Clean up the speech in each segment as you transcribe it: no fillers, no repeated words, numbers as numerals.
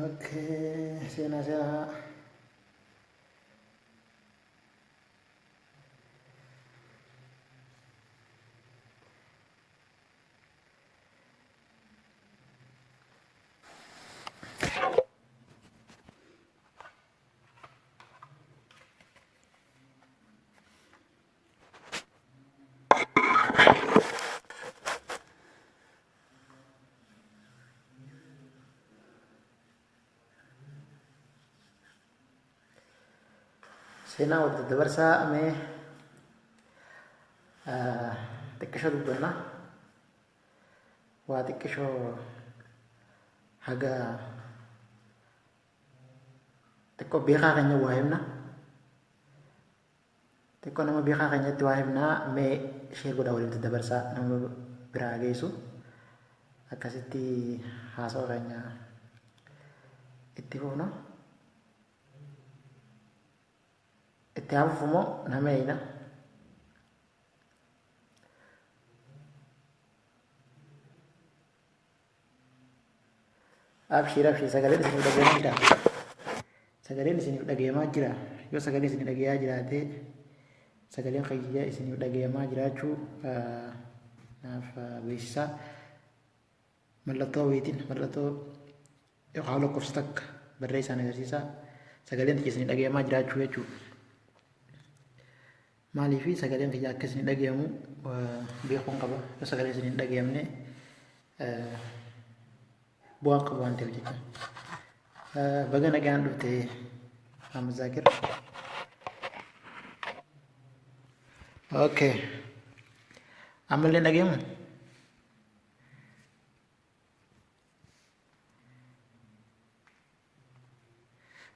Okay, seenaa seenaa. Seenaa wal daddabarsaa mee xiqqisho dubbanna. Waa xiqqishoo haga xiqqoo beekaa keenya waa himna. Xiqqoo nama beekaa keenyatti waa himnaa mee share godhaa waliif daddabarsaa nama biraa geessu. Akkasitti haasawa keenya itti fufna. Itti haa fufu moo nama eeyna? Abshiir abshiir sagaleen isiniif dhagayamaa jira. Sagaleen isiniif dhagayamaa jira. Yoo sagalee isinii dhagayaa jiraate sagaleen kiyya isiniif dhagayamaa jiraachuu naaf beeksisaa. Mallattoo wayiitiin mallattoo yookaan lakkoofsa takka barreessaan agarsiisaa. Sagaleen tiyya isinii dhagayamaa jiraachuu jechuudha. Maaliif sagaleen kiyya akka isinii dhagayamu beekuun qaba. Yoo sagaleen isinii hin dhagayamne bu'aan qabu waan ta'eef jecha. Baga nagaan dhufte Ahmad Zaakir. Okay. Ammallee dhagayamu?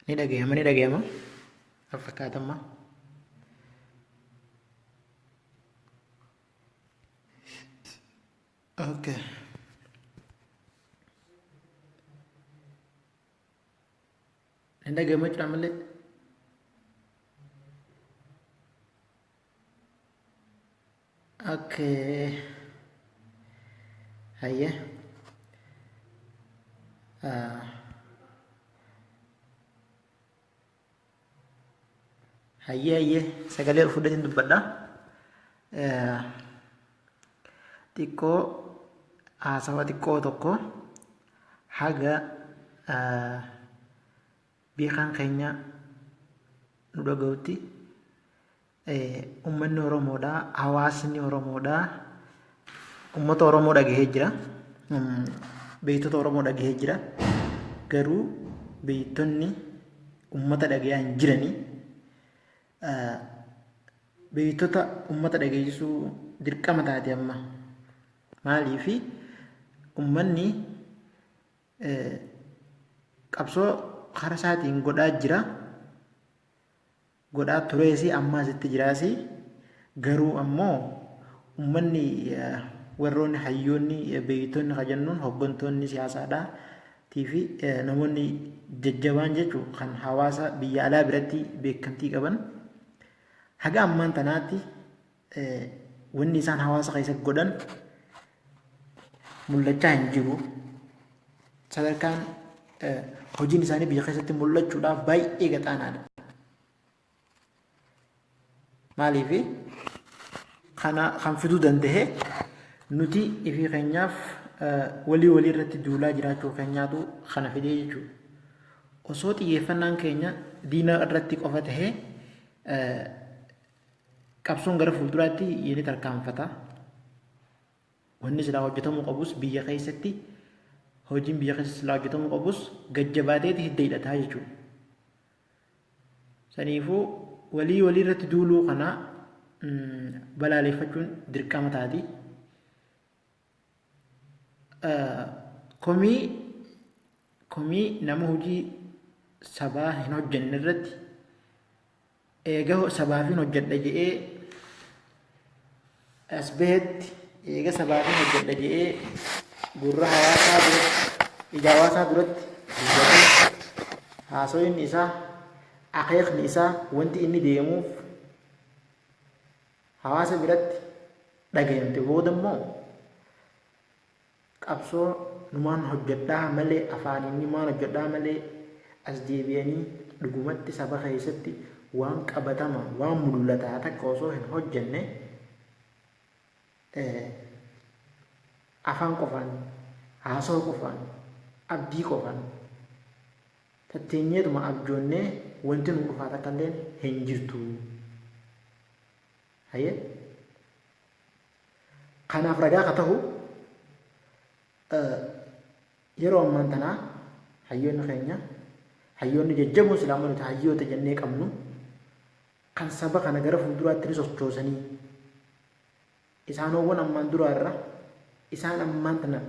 Ni dhagayama ni dhagayama. Fakkaatamma. Okay. Ni dhagayama jechuudha ammallee. Okay. Hayyee. Hayyee hayyee sagalee ol fudhatiin dubbadha. Xiqqoo haasawa xiqqoo tokko haga beekaan keenya nu dhaga'utti Uummanni Oromoodha, hawaasni Oromoodha, uummata Oromoo dhagahee jira. Beektota Oromoo dhagahee jira. Garuu beektonni uummata dhagayaa hin jiranii. Beektota uummata dhageessisuu dirqama taate amma. Maaliifi uummanni qabsoo karaa isaatiin godhaa jira. Godhaa tureesi ammaas itti jiraasi garuu ammoo ummanni warroonni hayyoonni beeytonni ka jennuun hoggantoonni siyaasaadha tii fi namoonni jajjabaan jechu kan hawaasa biyya alaa biratti beekamtii qaban haga ammaan tanaatti wanni isaan hawaasa keessatti godhan mul'achaa hin jiru. Sadarkaan hojiin isaanii biyya keessatti mul'achuudhaaf baay'ee gaxaanaadha. Maaliif kana kan fiduu danda'e nuti ifii keenyaaf walii walii irratti duulaa jiraachuu keenyaatu kana fidee jechuudha. Osoo xiyyeeffannaan keenya diina irratti qofa ta'ee Qabsoon gara fuulduraatti ni tarkaanfata. Wanni silaa hojjetamuu qabus biyya keessatti hojiin biyya keessa silaa hojjetamuu qabus gajjabaateeti hidda hidhataa jechuudha. Saniifuu walii walii irratti duuluu kana balaaleffachuun dirqama taati. Komii komii nama hojii sabaa hin hojjenne irratti Eega sabaafin hojjedha je'ee as bahetti eega sabaafin hojjedha je'ee gurra hawaasaa duratti ija hawaasaa duratti dubbatee haasoyni isaa akeekni isaa wanti inni deemuuf hawaasa biratti dhagayamte booda immoo Qabsoo numaan hojjedhaa malee, afaaniin numaan hojjedhaa malee, as deebi'anii dhugumatti saba keessatti waan qabatama, waan mul'ataa takka osoo hin hojjenne, afaan qofaan, haasawaa qofaan, abdii qofaan tatteenyeetuma abjoonnee wanti nu dhufaa takka illee hin jirtu. Hayyee, kanaaf ragaa ka ta'u yeroo ammaan tanaa hayyoonni keenya, hayyoonni jajjaboon silaa nuti hayyoota jennee qabnu, kan saba kana gara fuulduraatti ni sochoosanii, isaanowwan ammaan duraarra isaan ammaan tana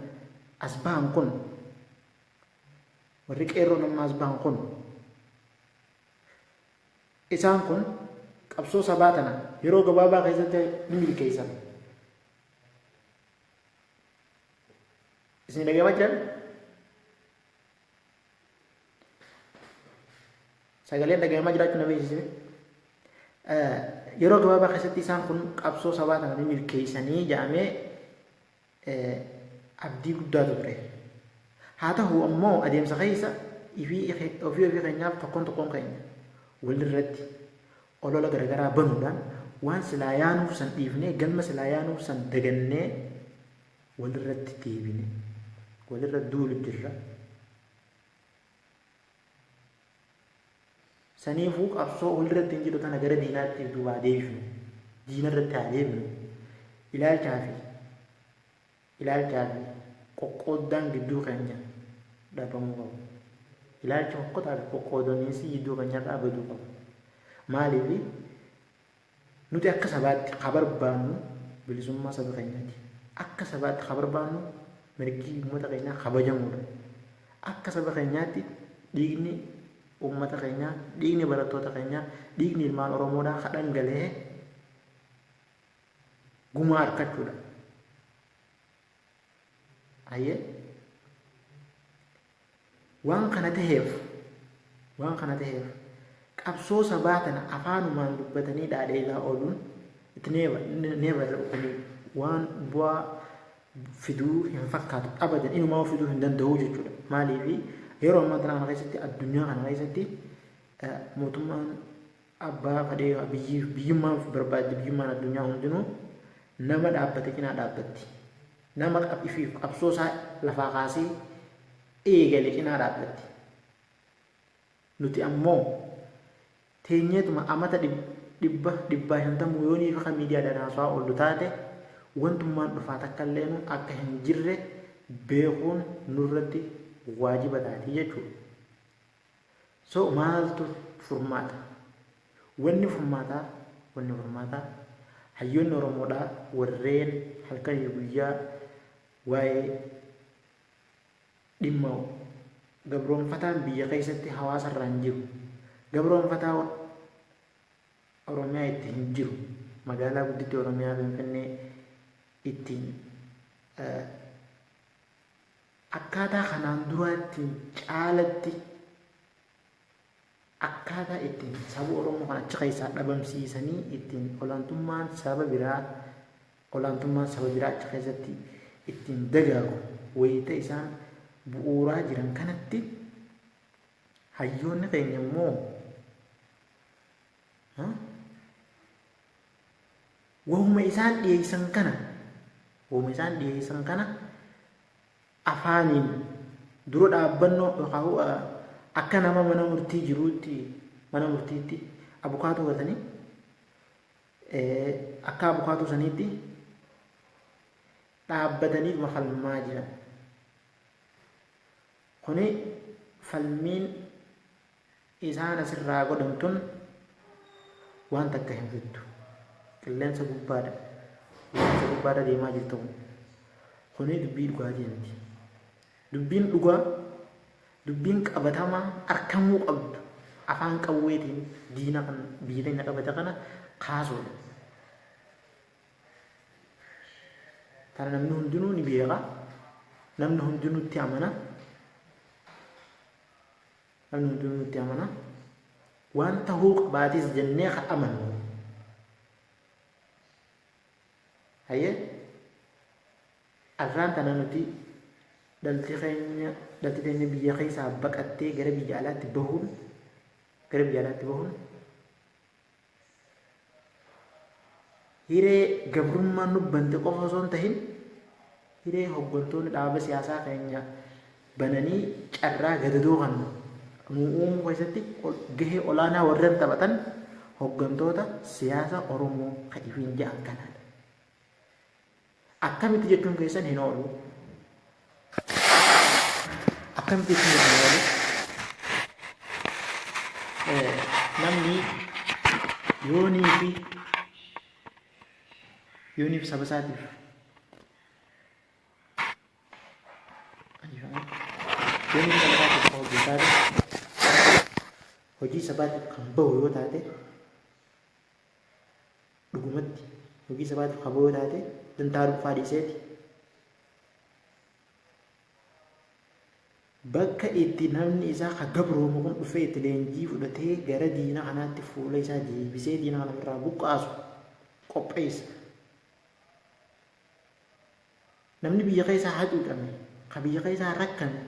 as bahan kun, warri qeerroon amma as bahan kun, isaan kun qabsoo sabaa tana yeroo gabaabaa keessatti ni milkeessan. Isin dhaggeeffachaa jiran? Sagaleen dhaggeeffachaa jiraachuu na beeksise. Yeroo gabaabaa keessatti isaan kun qabsoo sabaa tana ni milkeessanii jedhamee abdii guddaatu ture. Haa ta'u ammoo adeemsa keessa ofii ofii keenyaaf tokkoon tokkoon keenya walirratti olola garaagaraa banuudhaan waan silaa yaanuuf san dhiifnee, galma silaa yaanuuf san dagannee, walirratti deebine walirra duulu jirra. Saniifuu qabsoo walirratti hin jiru tana gara diinaatti duubaa deebifnu. Diina irratti haa deebinu. Ilaalchaa fi qoqqooddaan gidduu keenya dhabamuu qabu. Ilaalchi hokkotaa fi qoqqoodamiinsi gidduu keenyarraa baduu qabu. Maaliif? Nuti akka sabaatti ka barbaannu bilisummaa saba keenyaati. Akka sabaatti ka barbaannu mirgi uummata keenyaa kabajamuudha. Akka saba keenyaatti dhiigni uummata keenyaa, dhiigni barattoota keenyaa, dhiigni ilmaan Oromoodhaa ka dhangala'ee gumaa argachuudha. Hayyee, waan kana ta'eef qabsoo sabaa tana afaanumaan dubbatanii dhaadheessaa ooluun itti never kun waan bu'aa fiduu hin fakkaatu, abadan inumaa fiduu hin danda'u jechuudha. Maaliif? Yeroo ammaa kana keessatti, addunyaa kana keessatti, mootummaan abbaa fadhee biyyummaan barbaadde, biyyummaan addunyaa hundinuu nama dhaabbate cinaa dhaabbatti. Nama ifiif qabsoo isaa lafaa kaasee eegale cinaa dhaabbatti. Nuti ammoo teenyeetuma amata dhibba dhibbaa shantamuu yoonii fi miidiyaadhaan haasawaa oollu taate, wantummaan dhufaa takka illee akka hin jirre beekuun nurratti waajiba taati jechuudha. So maaltu furmaata? Wanni furmaataa hayyoonni Oromoodhaa warreen halkanii guyyaa waa'ee dhimma gabroonfataan biyya keessatti hawaasa irraan jiru, gabroonfataa Oromiyaa itti hin jiru, magaalaa gudditti Oromiyaa Finfinnee ittiin akkaataa kanaan duraatti caalatti akkaataa ittiin saba Oromoo kan achi keessaa dhabamsiisanii ittiin olaantummaan saba biraa achi keessatti ittiin dagaagu wayita isaan bu'uuraa jiran kanatti, hayyoonni keenya immoo wahuma isaan dhiyeessan kana afaaniin dura dhaabbannoo yookaan akka nama mana murtii jiruutti, mana murtiitti abukaatoo godhatanii, akka abukaatoo saniitti dhaabbatanii falmaa jiran. Kuni falmiin isaan asirraa godhan tun waan takka hin fiddu. Qilleensa gubbaadha. Qilleensa gubbaadha deemaa jirtu kun. Kuni dubbii dhugaatii miti. Dubbiin dhugaa, dubbiin qabatamaa argamuu qabdu afaan qawweetiin diina kan biyya keenya qabate kana kaasuudha. Kana namni hundinuu ni beeka. Namni hundinuu itti amana. Namni hundinuu itti amana. Waan tahuu qabaatis jennee ka amannu. Hayyee, arraan tana nuti Dhalti keenya dhalti teenya biyya keessaa baqattee gara biyya alaatti bahuun gara biyya alaatti bahuun hiree gabrummaan nu bante qofa osoo hin tahin hiree hoggantoonni dhaaba siyaasaa keenya bananii carraa gadadoo kan nu uumuu keessatti gahee olaanaa warreen taphatan hoggantoota siyaasa Oromoo kan ifiin ja'an kanaadha. Akkamitti jechuun keessan hin oolu. Akkamitti jechuun keessan hin oolu. Namni yoonii fi yooniif saba isaatiif yoonii fi saba isaatiif kan hojii taate hojii sabaatiif kan bahu yoo taate dhugumatti hojii sabaatiif kan bahu yoo taate dantaa dhuunfaa dhiiseeti bakka itti namni isaa ka gabroomu kun dhufee itti leenjii fudhatee gara diina kanaatti fuula isaa deebisee diina kana ofirraa buqqaasu qopheessa. Namni biyya keessaa hacuucame, ka biyya keessaa rakkame,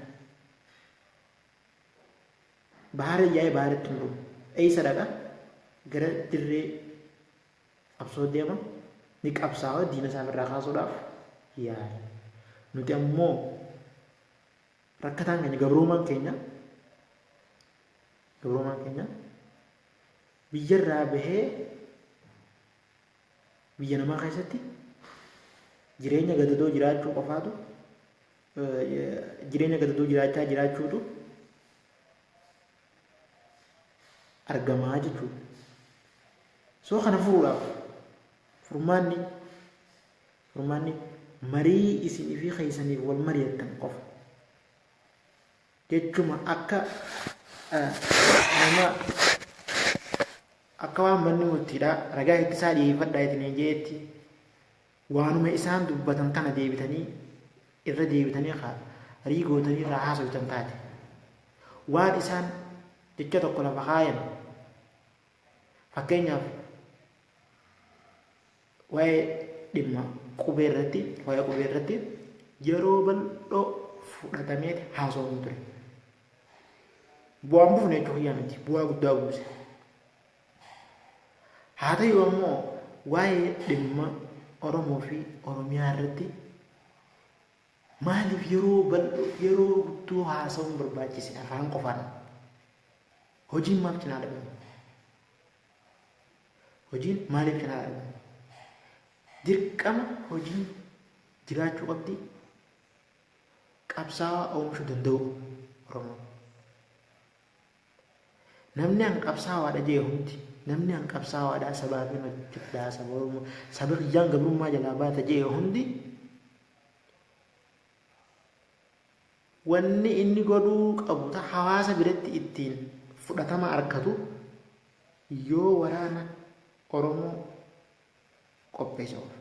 bahara yaa'ee baharatti hin dhumu. Eessa dhaqa? Gara dirree qabsoo deema. Ni qabsaawa diina isaa ofirraa kaasuudhaaf yaala. Nuti ammoo rakkataan keenya gabroomaan keenya gabroomaan keenya biyyarraa bahee biyya namaa keessatti jireenya gadadoo jiraachuu qofaatu jireenya gadadoo jiraachaa jiraachuutu argamaa jechuudha. So kana furuudhaaf furmaanni furmaanni marii isinii fi keessaniif wal mari'attan qofa. Jechuma akka nama akka waan manni murtiidhaa ragaa ittisaa dhiyeeffadhaa isiniin jeetti waanuma isaan dubbatan kana deebitanii irra deebitanii rii gootanii irraa haasoftan taate. Waan isaan jecha tokko lafa kaayan fakkeenyaaf waa'ee dhimma qubee irratti waa'ee qubee irratti yeroo bal'oo fudhatamee haasofamuu ture. Bu'aan buufne jechuu kiyyaa miti bu'aa guddaa buuse. Haa ta'u ammoo waa'ee dhimma Oromoo fi Oromiyaa irratti maaliif yeroo bal'oo yeroo guddoo haasa'uun barbaachise afaan qofaan? Hojiin maaf cinaa dhabame? Hojiin maaliif cinaa dhabame? Dirqama hojiin jiraachuu qabdi. Qabsaa'aa oomishuu danda'u Oromoon. Namni an qabsaawaadha jee hundi namni an qabsaawaadha sabaafin hojjedhaa saba Oromoo saba kiyyaan gabrummaa jalaa baata jee hundi wanni inni godhuu qabu ta hawaasa biratti ittiin fudhatama argatu yoo waraana Oromoo qopheesse qofa.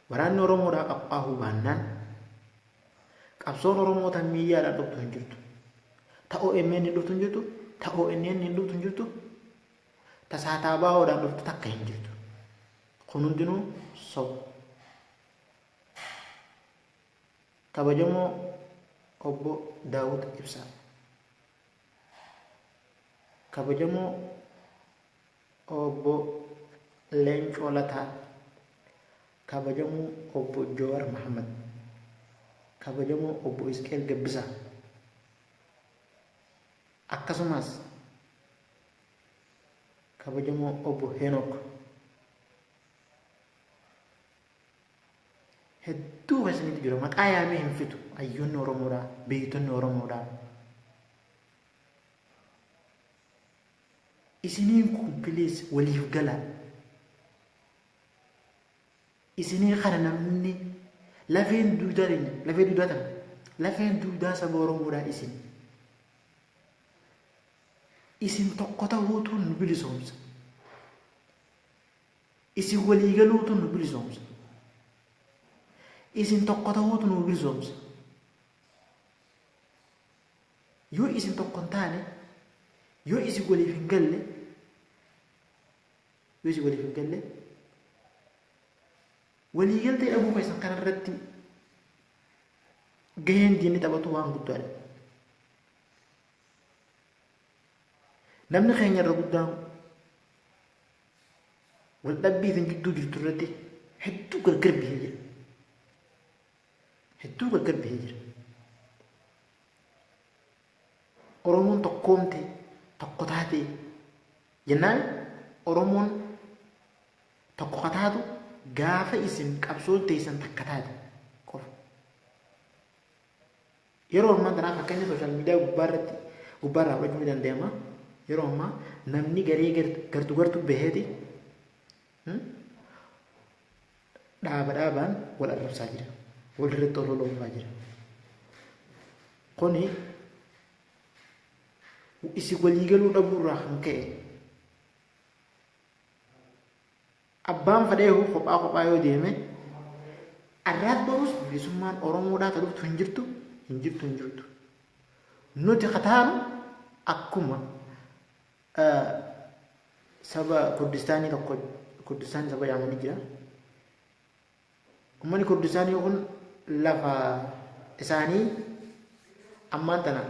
Waraanni Oromoodhaa qophaa'uu baannaan qabsoon Oromoo tan miidiyaadhaan dhuftu hin jirtu. Ta OMN hin dhuftu hin jirtu, ta ONN hin dhuftu hin jirtu, ta Saataabaa'oodhaan dhuftu takka hin jirtu. Kun hundinuu soba. Kabajamoo Obbo Daawud Ibsaa. Kabajamoo Obbo Leencoo Lataa. Kabajamoo Obbo Jawar Mahammad. Kabajamoo Obbo Isqeel Gabbisaa. Akkasumas kabajamoo Obbo Henook. Hedduu keessaniitu jira maqaa yaamee hin fitu hayyoonni Oromoodhaa beektonni Oromoodhaa. Isiniin kun please waliif galaa. Isinii kana namni lafeen duudaa teenya lafee duudaa tana lafeen duudaa saba Oromoodhaa isin. Isin tokko ta'uutu nu bilisoomsa. Isin walii galuutu nu bilisoomsa. Isin tokko ta'uutu nu bilisoomsa. Yoo isin tokko hin taane, yoo isin waliif hin galle, yoo isin waliif hin galle, waliigaltee dhabuu keessan kanarratti Gaheen diinni taphatu waan guddaadha. Namni keenya irra guddaan waldhabbii isin jidduu jirtu irratti hedduu gargar bahee jira. Hedduu gargar bahee jira. Oromoon tokkoomte tokko taate jennaan Oromoon tokko ka taatu gaafa isin qabsoon teessan takka taate qofa. Yeroo ammaa tanaa fakkeenya sooshaal miidiyaa gubbaa irratti gubbaa irraa fudhachuun ni danda'ama. Yeroo ammaa namni garee gartuu gartuu baheeti dhaaba dhaabaan wal arrabsaa jira. Wal irratti olola oofaa jira. Kuni isin waliigaluu dhabuu irraa kan ka'e Abbaan fedheehu kophaa kophaa yoo deeme arraas borus bilisummaan Oromoodhaa ta dhuftu hin jirtu hin jirtu hin jirtu. Nuti ka taanu akkuma saba Kurdistaanii tokko Kurdistaanii saba jedhamu ni jira. Uummanni Kurdistaanii kun lafa isaanii ammaan tana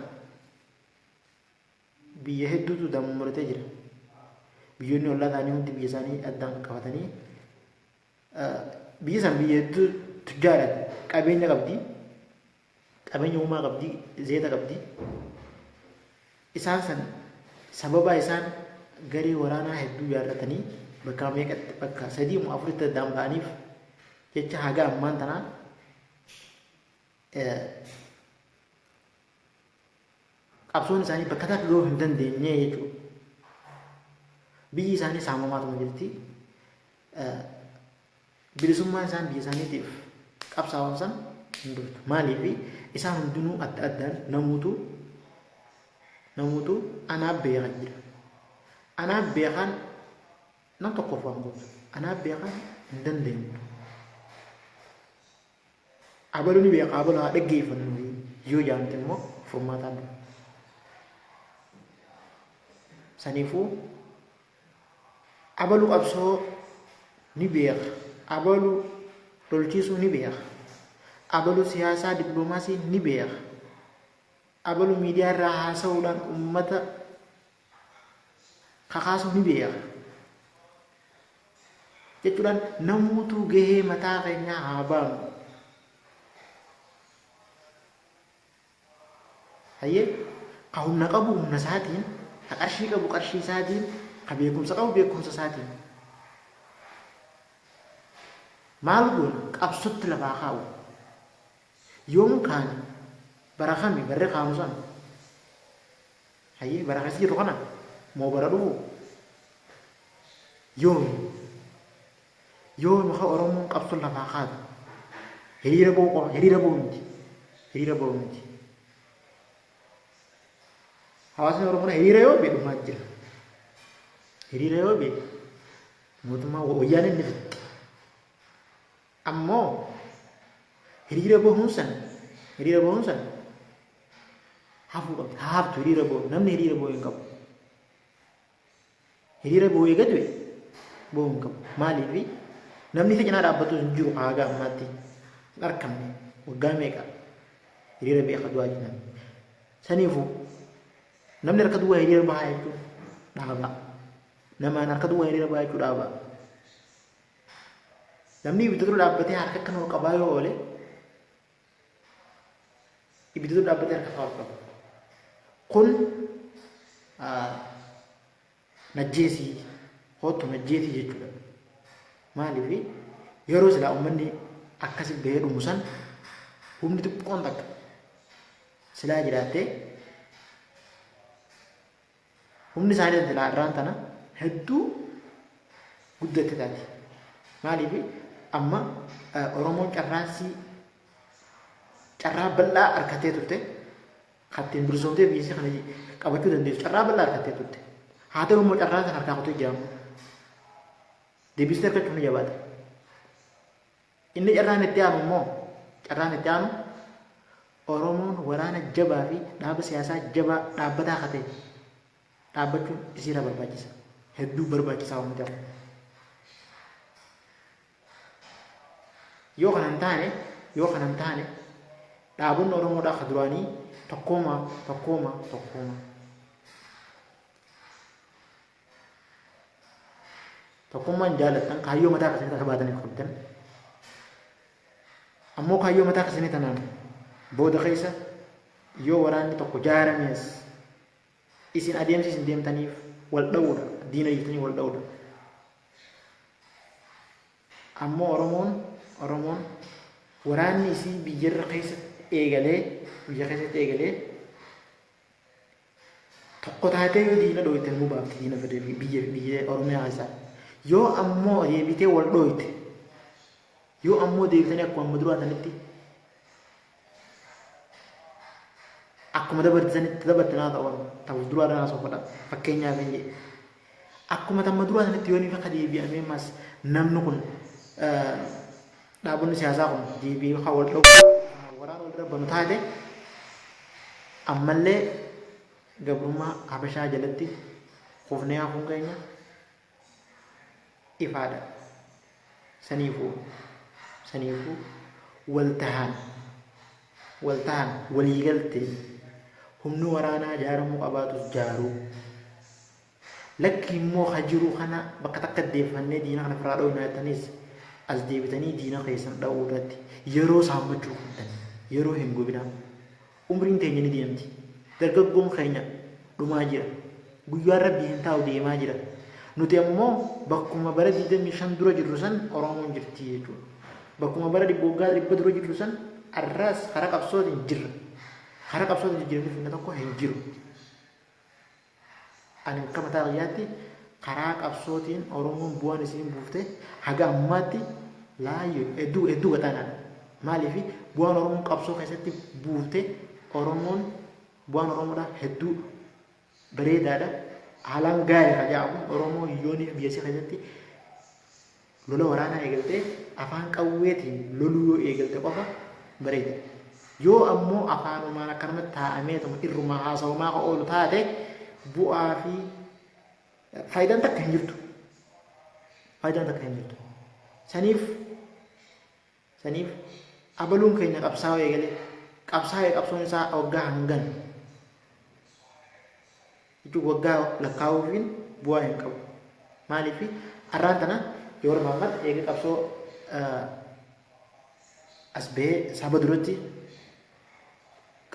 Biyya hedduutu addaan mummuratee jira. Biyyoonni ollaa isaanii hundi biyya isaanii addaan qabatanii biyyi san biyya hedduu tujjaadha. Qabeenya qabdi. Qabeenya uumaa qabdi. Zeeta qabdi. Isaan san sababa isaan garee waraanaa hedduu ijaarratanii bakka meeqatti bakka sadii moo afuritti addaan ba'aniif jecha haga ammaan tanaa Qabsoon isaanii bakka takka gahuu hin dandeenye jechuudha. Biyyi isaanii saamamaatuma jirti. Bilisummaan isaan biyya isaaniitiif qabsaa'an san hin dhuftu. Maaliif isaan hundinuu adda addaan namuutu namuutu anaaf beekan jira. Anaaf beekan nam tokkoof waan gootu. Anaaf beekan hin dandeenyu. Abalu ni beeka abalu haa dhaggeeffannu yoo jaamte immoo furmaataan dhufa. Saniifuu abalu qabsoo ni beeka abalu lolchiisuu ni beeka abalu siyaasaa dippiloomaasii ni beeka abalu miidiyaa irraa haasa'uudhaan uummata kakaasuu ni beeka. Jechuudhaan namuutuu gahee mataa keenyaa haa baanu. Hayyee ka humna qabu humna isaatiin, ka qarshii qabu qarshii isaatiin, ka beekumsa qabu beekumsa isaatiin. Maal goona qabsotti lafaa kaa'u. Yoom kaane bara kami barri kaanu sana. Hayyee bara keessa jirru kana moo bara dhufu? Yoomi? Yoomi ka Oromoon qabsoo lafaa kaatu? Hiriira ba'uu qofa, hiriira ba'uu miti. Hiriira ba'uu miti. Hawaasni Oromoo hiriira yoo ba'e dhumaa jira. Hiriira yoo ba'e mootummaa wayyaaneen ni fixxi. Ammoo hiriira bahuun san hiriira bahuun san hafuu qabdi. Haa haftu hiriira bahuun namni hiriira bahuu hin qabu. Hiriira bahuu eega du'e bahuu hin qabu. Maaliif namni isa cinaa dhaabbatu hin jiru haga ammaatti hin argamne waggaa meeqa hiriira bahee akka du'aa jiran. Saniifuu namni harka duwwaa hiriira bahaa jechuun dhaabaa. Namaan harka duwwaa hiriira bahaa jechuun dhaabaa. Namni ibidda dura dhaabbatee harka akkana ol qabaa yoo oole ibidda dura dhaabbatee harka ol qaba. Kun najjeesii hoottu najjeesii jechuudha. Maaliif yeroo silaa uummanni akkasi bahee dhumu san humni xiqqoon takka silaa jiraattee Humni isaanii silaa irraan tana hedduu guddatte taati. Maaliif amma Oromoon carraansii carraa bal'aa argattee turte kan ittiin bilisoomtee biyya ishee kana qabachuu dandeessu carraa bal'aa argattee turte. Haa ta'u immoo carraa sana harkaa kutee jira ammoo. Deebistee argachuuf ni jabaata. Inni carraan itti aanu immoo carraan itti aanu Oromoon waraana jabaa fi dhaaba siyaasaa jabaa dhaabbataa ka ta'e dhaabbachuun isiirra barbaachisa. Hedduu barbaachisaa waan ta'eef. Yoo kana hin taane yoo kana hin taane Dhaabonni Oromoodhaa ka duraanii tokkooma, tokkooma, tokkooma. Tokkummaan jaalattan kaayyoo mataa keessanii akka baataniif qabdan. Ammoo kaayyoo mataa keessanii tanaan booda keessa yoo waraanni tokko jaaramees isin adeemsi isin deemtaniif wal dha'uudha. Diina jettanii wal dha'uudha. Ammoo Oromoon Oromoon waraanni isii biyyarra keessatti eegalee biyya keessatti eegalee tokko taatee yoo diina dhooyte nu baafti diina fedhe biyya biyya Oromiyaa keessaa. Yoo ammoo deebitee wal dhooyte yoo ammoo deebitanii akkuma amma duraa sanitti akkuma dabartanitti dabartanaa ta'uun ta'uuf duraa dhanaa soofadha fakkeenyaaf hin jedhe. Akkuma tamma duraa sanitti yoo inni akka deebi'amee mas namni kun dhaabonni siyaasaa kun deebi'ee kan wal dha'u waraana wal irra banu taate ammallee gabrummaa Habashaa jalatti kufnee hafuun keenya ifaadha. Saniifuu saniifuu wal tahaan wal tahaan walii galteen humni waraanaa jaaramuu qabaatus jaaruu. Lakki immoo ka jiru kana bakka takka deeffannee diina kana ofirraa dhowwina jettanis as deebitanii diina keessan dha'uu irratti yeroo saammachuu qabdan. Yeroo hin gubinaa. Umriin teenya ni deemti. Dargaggoon keenya dhumaa jira. Guyyaan Rabbii hin taa'u deemaa jira. Nuti ammoo bakkuma bara 25 dura jirru san Oromoon jirti jechuudha. Bakkuma bara dhibba waggaa dhibba dura jirru san arraas karaa qabsootiin jirra. Karaa qabsootiin jijjiiramni finna tokko hin jiru. Ani akka mataa kiyyaatti karaa qabsootiin Oromoon bu'aan isiin buufte haga ammaatti laayyoo hedduu hedduu gaxaanaadha. Maaliif bu'aan Oromoon qabsoo keessatti buufte Oromoon bu'aan Oromoodha hedduu bareedaadha. Haalaan gaarii ka jedhamu Oromoo yooniif biyya isii keessatti lola waraanaa eegalte afaan qawweetiin loluu yoo eegalte qofa bareeda. Yoo ammoo afaanumaan akkanumatti taa'ameetuma irrumaa haasawamaa ka oolu taate bu'aa fi faayidaan takka hin jirtu. Faayidaan takka hin jirtu. Saniif saniif abaluun keenya qabsaa'uu eegale qabsaa'ee qabsoon isaa waggaa hangan jechuun waggaa lakkaa'uufiin bu'aa hin qabu. Maaliif har'aan tana Jowaar Mahaammad eega qabsoo as bahee saba duratti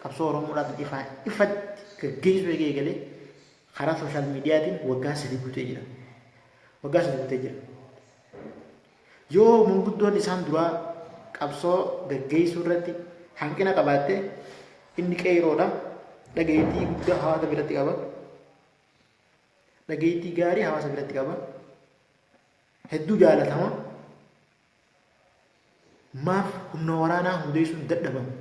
qabsoo Oromoodhaaf ifaan ifatti gaggeessuu eega eegalee karaa sooshaal miidiyaatiin waggaa 3 guutee jira. Waggaa 3 guutee jira. Yoo manguddoon isaan duraa qabsoo gaggeessuu irratti hanqina qabaatte inni qeeyroodha. Dhageettii guddaa hawaasa biratti qaba. Dhageettii gaarii hawaasa biratti qaba. Hedduu jaalatama. Maaf humna waraanaa hundeessuun dadhabame?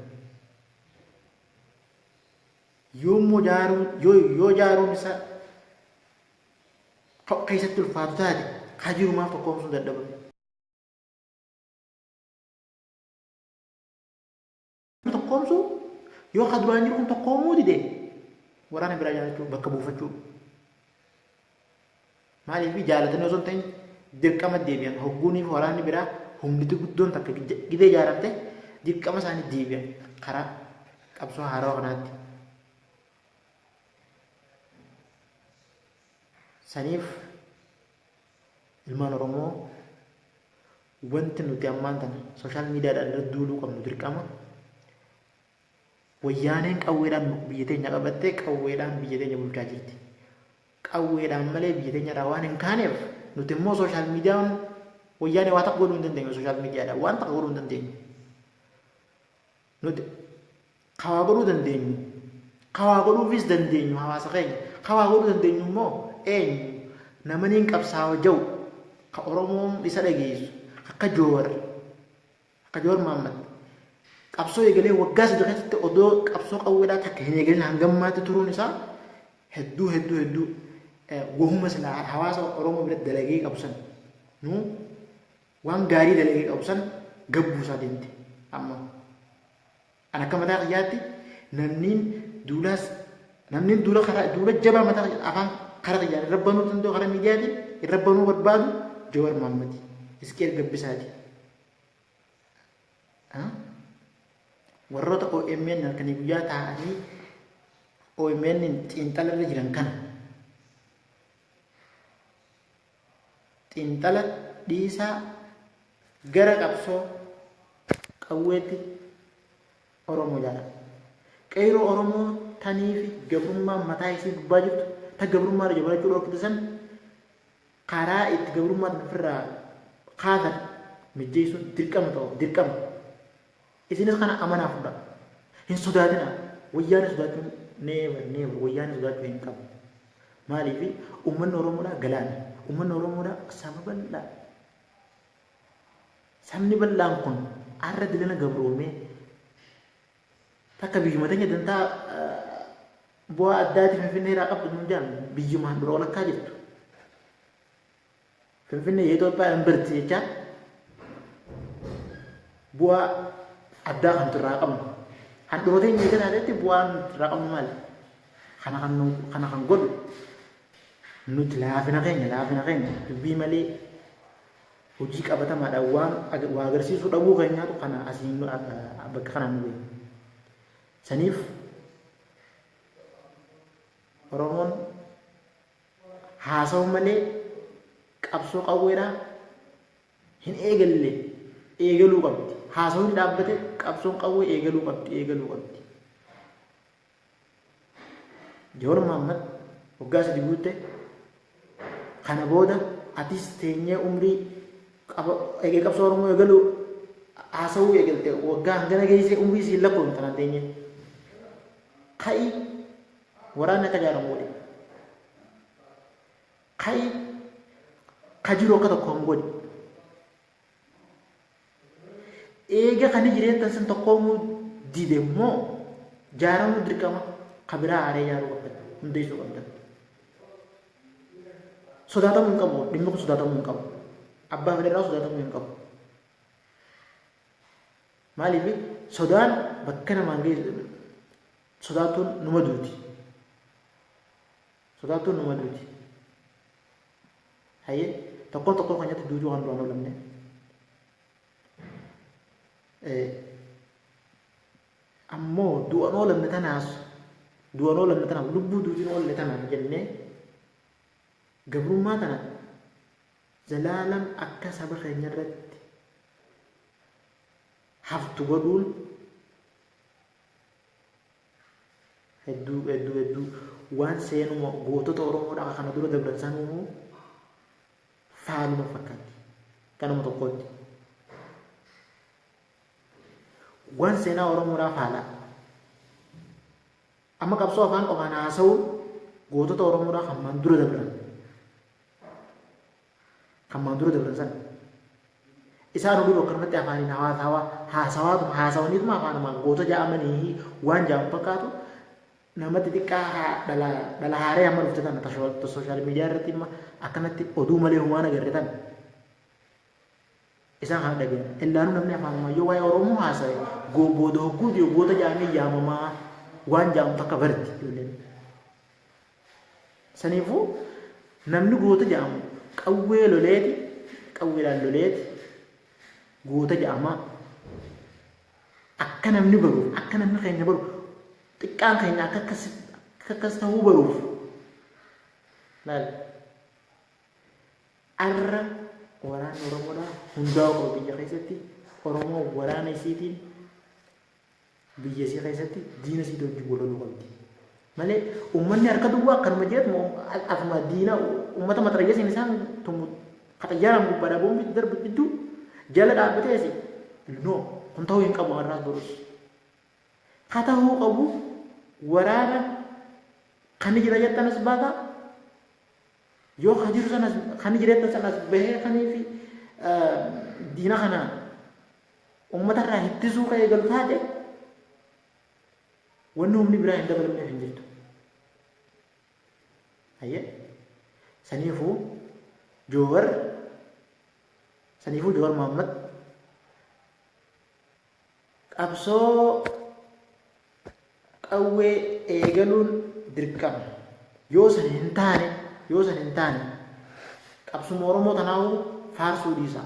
Yoommoo jaaruun yoo yoo jaaruun isaa keessatti ulfaatu taate ka jiru maaf tokkoomsuun dadhabame? Tokkoomsuu yoo ka duraan jiru kun tokkoomuu dide waraana biraa jaallachuu bakka buufachuu. Maaliif jaalatanii osoo hin ta'in dirqama deebi'an hogguuniif waraanni biraa humniti guddoon takka gidee ijaaramte dirqama isaanii deebi'an karaa qabsoo haarawaa kanaatti. Saniif ilmaan Oromoo wanti nuti ammaan tana sooshaal miidiyaadhaan irra duuluu qabnu dirqama. Wayyaaneen qawweedhaan biyya teenya qabattee qawweedhaan biyya teenya bulchaa jirti. Qawweedhaan malee biyya teenya irraa waan hin kaaneef nuti immoo sooshaal miidiyaan wayyaanee waa takka godhuu hin dandeenyu sooshaal miidiyaadhaan waan takka godhuu hin dandeenyu. Nuti kawaa godhuu dandeenyu kawaa godhuufis dandeenyu hawaasa keenya kawaa godhuu dandeenyu immoo eenyu namaniin qabsaawa ja'u ka Oromoon isa dhageessu akka Joowar akka Joowar Mahaammad qabsoo eegalee waggaa 3 keessatti odoo qabsoo qawweedhaa takka hin eegalin hangammaatti turuun isaa hedduu hedduu hedduu wahuma silaa hawaasa Oromoo biratti dalagee qabu san nu waan gaarii dalagee qabu san gabbuusaa deemte amma. An akka mataa kiyyaatti namniin duulaas namniin duula karaa duula jabaa mataa afaan karaa kiyyaan irra banuu danda'u karaa miidiyaatiin irra banuu barbaadu Jawar Mahaammadi Isqeel Gabbisaati. Warroota OMN halkanii guyyaa taa'anii OMN xiinxala irra jiran kana xiinxala dhiisaa gara qabsoo qawweetti Oromoo jaala. Qeerroo Oromoo tanii fi gabrummaan mataa isii gubbaa jirtu ta gabrummaa irra jabaachuu dhorkite san karaa itti gabrummaa tan ofirraa kaasan mijjeessuun dirqama ta'u dirqama. Isinis kana amanaa fudhaa. Hin sodaatinaa. Wayyaanee sodaachuun never never wayyaanee sodaachuu hin qabu. Maaliif uummanni Oromoodhaa galaana. Uummanni Oromoodhaa saba bal'aa. Sabni bal'aan kun har'a dilana gabroomee takka biyyuma teenya dantaa bu'aa addaatii Finfinnee irraa qabdu nun jedhan biyyuma handhuura walakkaa jirtu. Finfinnee Itoophiyaa imbirti jechaa bu'aa addaa kan irraa qabnu. Handhuura teenya eega taatetti bu'aan irraa qabnu maali? Kana kan godhu nuti laafina keenya dubbii malee hojii qabatamaadhaan waan waa agarsiisuu dhabuu keenyaatu kana asiin bakka kanaan nu gahe. Saniif Oromoon haasa'u malee qabsoo qawweedhaa hin eegalle, eegaluu qabdi. Haasa'uun dhaabbate, qabsoon qawwee eegaluu qabdi, eegaluu qabdi. Jawaar Mohammad waggaa 3 guutte. Kana booda atis teenyee umrii eegee qabsoo Oromoo eegaluu haasa'uu eegalte waggaa hangana geessee umrii siin lakkoofne tanaan teenyee. Ka'i, waraanni akka ijaaramu godhi. Ka'i, ka jiru akka tokkoon godhi. Eega kan jireettan san tokkoomuu dide immoo jaaramuu dirqama ka biraa haaree ijaaruu qabdan, hundeessuu qabdan. Sodaatamuu hin qabu, dhimmi kun sodaatamuu hin qabu. Abbaa fedherraa sodaatamuu hin qabu. Maaliif sodaan bakka namaan geessu? Sodaattuun numa duuti. Sodaattuun numa duuti. Hayyee, tokkoon tokkoon keenyatti duutuu kan duraan oolamne. Ammoo du'an oolamne tanaas, du'an oolamne tanaaf, lubbuu duutiin oolle tanaaf jennee gabrummaa tana zalaalam akka saba keenya irratti haftu godhuun hedduu hedduu hedduu waan seenuma gootota Oromoodhaa kana dura dabran sanuu faaluma fakkaatti. Kanuma tokkotti. Waan seenaa Oromoodhaa faalaa. Amma qabsoo afaan qofaan haasa'uun gootota Oromoodhaa kan maan dura dabran. Kan maan dura dabran sana. Isaan hunduu akkanumatti afaaniin haasawaa haasawaatuma haasawaniituma afaanumaan goota ja'amanii waan ja'amu fakkaatu. Namatti xiqqaa dhala dhala haaree amma dhufte tana social media irratti amma akkanatti oduu malee humaan agarre tana. Isaan kana dhagayan. Illaanuu namni afaanumaan yoo waa'ee Oromoo haasawe booda hogguu jiru goota ja'amee yaamamaa waan ja'amu takka barti ijoolleen. Saniifuu namni goota ja'amu qawwee loleeti, qawweedhaan loleeti goota ja'amaa. Akka namni baruuf, akka namni keenya baru, xiqqaan keenya akka akkas ta'uu baruuf laal. Arra waraanni Oromoodhaa hundaa'uu qaba biyya keessatti. Oromoo waraana isiitiin biyya isii keessatti diina isii wajjin wal loluu qabdi. Malee uummanni harka duwwaa akkanuma jeetuma asuma diina uummata matarayyasiin isaan tumu xayyaaraan gubbaadhaa boombii darbu jidduu jala dhaabbatee asi no kun ta'uu hin qabu har'aas borus. Ka ta'uu qabu waraana kan jira jettan as baata, yoo ka jiru sanas kan jira jettan sanas bahee kanii fi diina kana uummata irraa ittisuu ka eegalu taate wanni humni biraa hin dabalamneef hin jirtu. Hayyee, saniifuu Joowar Mohammad qabsoo qawwee eegaluun dirqama. Yoo san hin taane qabsuma Oromoo tanaa'uu faarsuu dhiisa.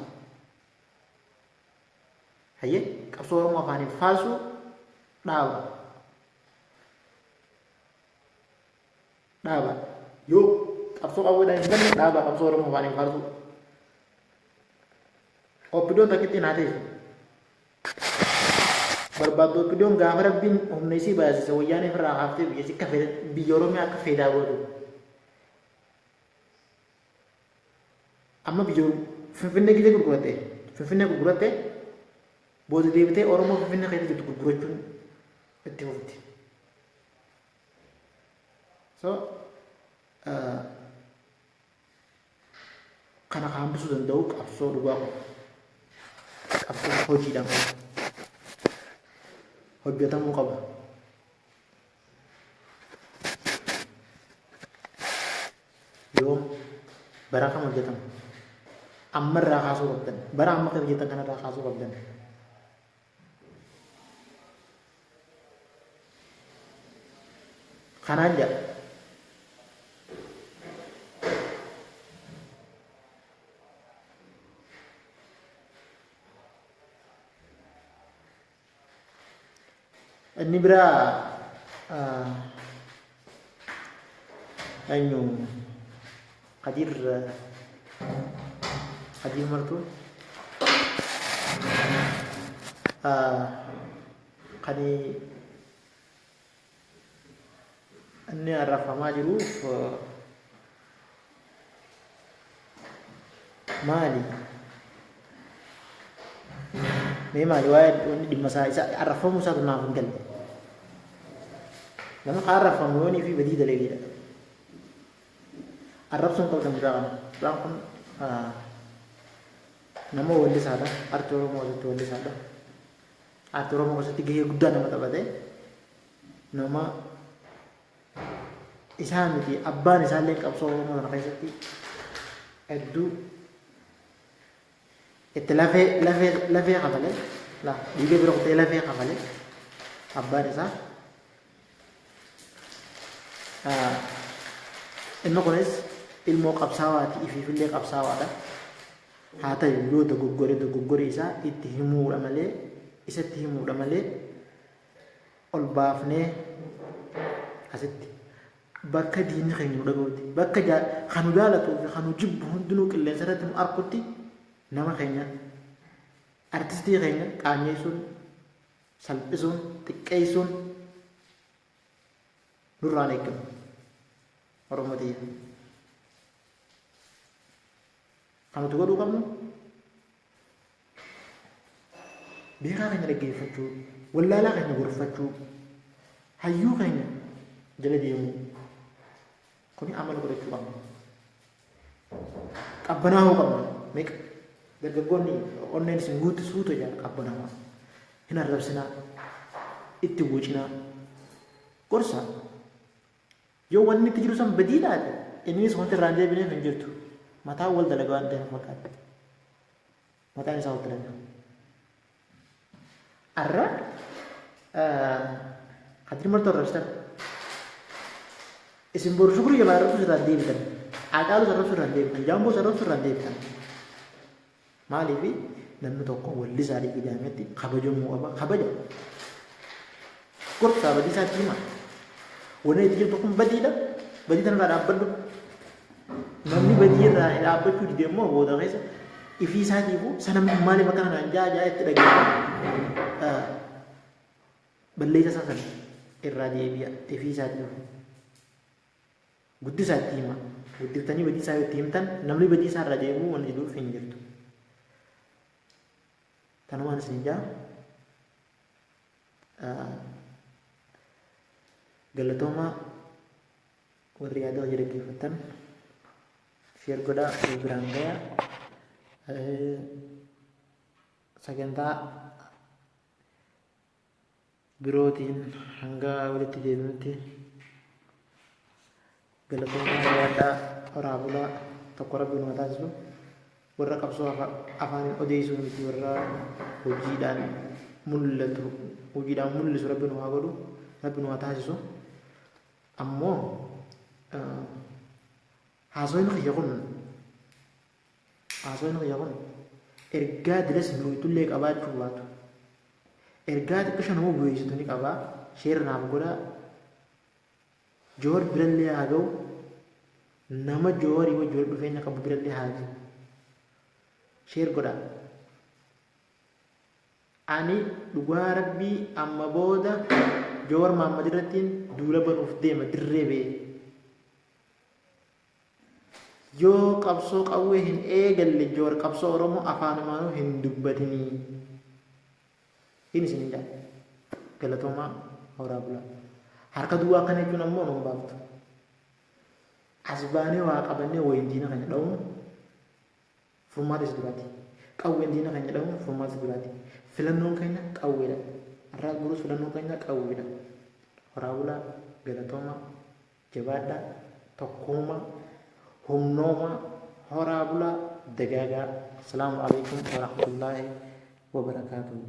Hayyee, qabsoo Oromoo afaaniin faarsuu Dhaaba. Dhaaba. Yoo qabsoo qawweedhaan hin banne dhaaba qabsoo Oromoo afaaniin faarsuu. Oppidoon takkittiin haa teessu. Barbaaddu oppidoon gaafa rabbiin humna isii baasise wayyaanee ofirraa kaaftee biyya akka biyya Oromiyaa akka feetaa gootu. Amma biyya Finfinnee gizee gurguratte Finfinnee gurguratte booda deebitee Oromoo Finfinnee keessa jirtu gurgurachuun itti fufti. So kana kan hambisuu danda'u qabsoo dhugaa qofa. Qabsoo hojiidhaan qofa. Hojjetamuu qaba. Yoom bara kam hojjetama? Ammarraa kaasuu qabdan. Bara amma keessa jirtan kanarraa kaasuu qabdan. Kanaan jedha. Inni biraa eenyu Kadiir Kadiir Martuu kan inni arrafamaa jiruuf maali? Mee maali waa'ee wanni dhimma isaa isa arrafamuu isaatu naaf hin galle. Nama haa arrafamu yoonii fi badii dalageedha. Arrabsuun qabdan mucaa kana. Mucaan kun nama weellisaadha. Artii Oromoo keessatti weellisaadha. Aartii Oromoo keessatti gahee guddaa nama taphate. Nama isaa miti abbaan isaallee qabsoo Oromoo kana keessatti hedduu itti lafee lafee lafee kafale la dhiiga bira kutee lafee kafale abbaan isaa. Inni kunis ilmoo qabsaawaati ifiifillee qabsaawaadha. Haa ta'u yoo dogoggore dogoggore isaa itti himuudha malee isatti himuudha malee ol baafnee asitti bakka diinni keenya nu dhaga'utti bakka kan nu jaalatuu fi kan nu jibbu hundinuu qilleensa irratti nu arkutti nama keenya artistii keenya qaanyeessuun salphisuun xiqqeessuun nurraan eegamu Oromoo tiyya. Kan nuti godhuu qabnu beekaa keenya dhaggeeffachuu, wallaalaa keenya gorfachuu, hayyuu keenya jala deemuu kuni amala godhachuu qabna. Qabbanaa'uu qabna. Meeqa dargaggoonni onneen isin guutti suuta jaa qabbanaa'aa. Hin arrabsinaa. Itti wucinaa. Gorsaa. Yoo wanni itti jiru san badii taate innis wanti irraa hin deebineef hin jirtu. Mataan wal dalaga waan ta'eef fakkaata. Mataan isaa wal dalaga. Arra Kadir Martoo arrabsitan. Isin boru shukrii jalaa arrabsuu irraa hin deebitan. Hacaaluu arrabsuu irraa hin deebitan. Jaamboo arrabsuu irraa hin deebitan. Maaliif namni tokko wallisaa dhiiga jaametti kabajamuu qaba. Kabaja. Gorsaa badii isaatti hima. Wanni itti jirtu kun badiidha. Badii tanarraa dhaabbadhu. Namni badii irraa dhaabbachuu dide immoo booda keessa ifii isaatiifuu sana maaliif akkana naan jaa jaa itti dhaga'ama. Balleessa isaa sana irraa deebi'a ifii isaatiifuu. Guddisaa itti hima. Guddiftanii badii isaa yoo itti himtan namni badii isaa irraa deebi'uu wanni diduuf hin jirtu. Kanumaan isin jaa. Galatoomaa warri yaada hojii dhaggeeffattan sheer godhaa wal biraan gaya. Sagantaa birootiin hanga walitti deebinutti galatoomaa jabaadhaa horaa bulaa tokko rabbi nu haa taasisu warra qabsoo afaaniin odeessuu miti warra hojiidhaan mul'atu hojiidhaan mul'isu rabbi nu haa godhu rabbi nu haa taasisu ammoo haasawni kiyya kun haasawni kiyya kun ergaa dilas mi'ooytullee qabaachuu baatu. Ergaa xiqqisho nama bu'eessitu ni qaba. Share naaf godhaa. Joowar birallee haa ga'u. Nama Joowarii wajji wal dhufeenya qabu birallee haa ga'u. Share godhaa. Ani dhugaa rabbii amma booda Joowar Mahaammad irrattiin duula banuuf deema dirree ba'ee. Yoo qabsoo qawwee hin eegalle Joowar qabsoo Oromoo afaanumaanuu hin dubbatinii. Hin isin hin jedha. Galatoomaa, horaa bulaa. Harka duwwaa akkana jechuun ammoo nun baaftu. As baanee waa qabannee wayiin diina keenya dha'uun furmaata isa duraati. Qawween diina keenya dha'uun furmaata isa duraati. Filannoon keenya qawweedha. Har'aas borus filannoon keenya qawweedha. Horaa bulaa, galatoomaa, jabaadhaa, tokkoomaa, humnoomaa, horaa bulaa, dagaagaa. Asalaamu alaikum warahmatullaahi wabarakaatuhu.